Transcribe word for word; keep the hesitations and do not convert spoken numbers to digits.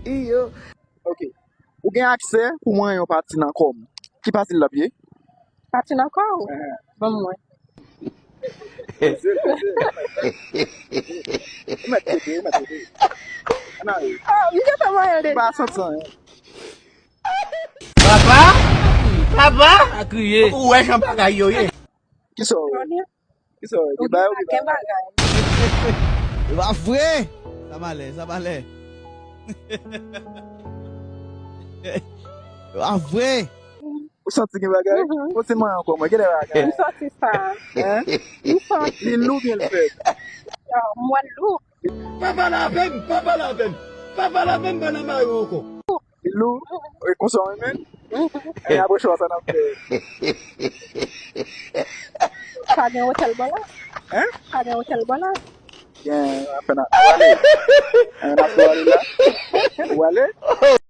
Iyo. Ok. Ou gen aksè pou mwen yon pati nan kò m. Ki pati l ap ye? Pati nan kò w? Ban m wè. Peze l, peze l. Ou mèt peze, ou mèt peze. Ann ale. Ah, m gentan manyen l deja. Ou pa santi anyen. Papa? Papa? Pa kriye. Ou wè jan bagay yo ye. Kisa w wè? Kisa w wè? Gen bagay ou gen bagay? E pa vre! Sa malè, sa malè. E pa vre! Ou santi gen bagay? Mhm. Ou se mwen ankò, mwen. Genlè bagay. M santi sa. Hein? M santi. Li lou byen l fèb? Ah, m wè l lou. Pa pale avè m, pa pale avè m. Pa pale avè m, pa nan mari w ankò. Li lou? E konsa w renmen l? Mhm. E apre chwa sa n ap fè? Pa gen otèl bò la? Hein? Pa gen otèl bò la? Gen, apèn a, ou ale. Hein, n ap tou ale la? Ou ale?